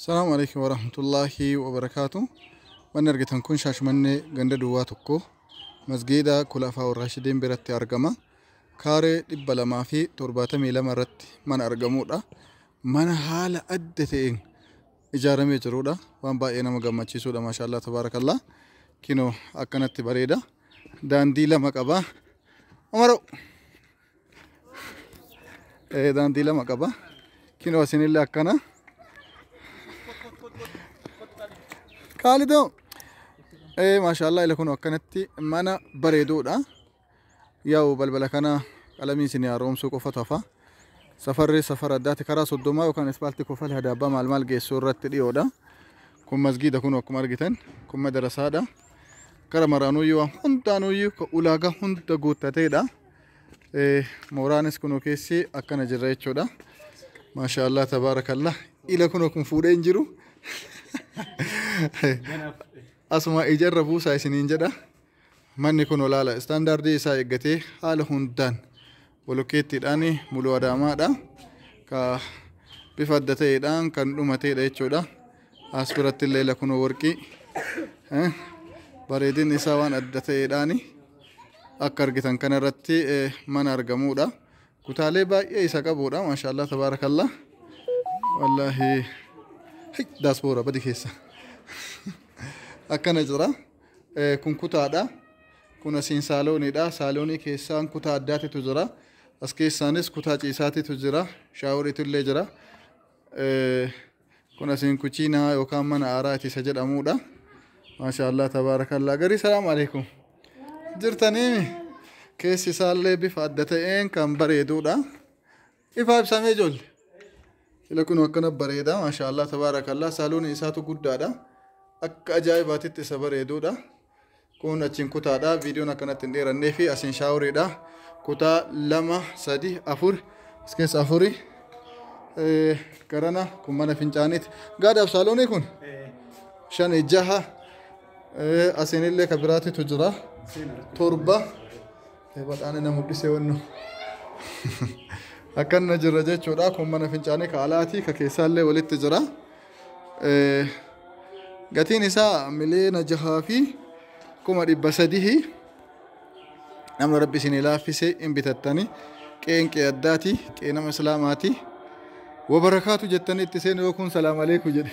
Salaamu alaikum warahmatullaahi wabarakaatu. Manni argitan kun Shaashmannee ganda duwwaa 1 masgiida Kulafaa Warraashideen biratti argama. Kaaree 272 irratti mana argamudha. Mana haala adda ta'een ijaaramee jirudha. Waan baay'ee nama gammachiisudha. Maashaallah tabaarakallah. Kinoo akkanatti bareeda. Daandii 2 qaba. Umaroo. Daandii 2 qaba. Kinoo asinillee akkana. Kaalidoo. Maashaallah ila kun akkanatti mana bareeduudha. Yaa'u balbala kana qalamii isin haaromsuu qofatu hafa. Safarri safara addaati karaa 30 yookaan ispaaltii kofal hadaabbaa maal maal geessuu irratti dhiyoodha. Kun masgiida kun akkuma argitan kun madarasaadha. Kara maraanuyyuu waan hundaanuyyuu ulaagaa hunda guuttateedha. Mooraanis kunoo keessi akkana jirra jechuudha. Maashaallah tabaarakallah. Ila kunoo kun fuudhee hin jiru. Asuma ijarra buusaa isiniin jedha. Manni kun olaala istaandaardii isaa eeggatee haala hundaan bolokkeettiidhaan muluu adaamaadha. Ka bifa adda ta'eedhaan kan dhumateedha jechuudha. As biratti illee ila kunoo warqii. Bareedinni isaa waan adda ta'eedhaan akka argitan kanarratti mana argamuudha. Kutaalee baay'ee isa qabuudha. Maashaallah tabaarakallah. Wallaahi daasboora badi keessa. Akkana jira. Kun kutaadha. Kun asiin saalooniidha. Saaloonii keessaan kutaa addaatitu jira. As keessaanis kutaa ciisaatitu jira. Shaaworiitu illee jira. Kun asiin kuchiinaa yookaan mana aaraati isa jedhamudha. Maashaallah tabaarakallah. Garii salaamu alaikum. Jirtaniimi keessi isaallee bifa adda ta'een kan bareedudha. Ifaa ibsamee ijoollee. Ila kun akkana bareeda. Maashaallah tabaarakallah. Saaloonii isaatu guddaadha. Akka ajaa'ibaatitti isa bareedudha. Kun achiin kutaadha. Viidiyoon akkanatti hin dheerannee fi asiin shaaworiidha. Kutaa 2, 3, 4 as keessa 4 garana kun mana fincaaniiti. Gaadaaf saaloonii kun 5 6 asiinillee ka biraatitu jira. 7 badhaane na mul'isee wannu. Akkana jira jechuudha. Kun mana fincaanii ka alaatii ka keessaallee walitti jira. Gatiin isaa 6,300,000. Namni rabbi isinii laaffise hin bitattani. Qe'een qe'ee addaati. Qe'ee nama islaamaati. Wabarakaatu jettanii itti seenu yoo kun salaam aleeku jedhe.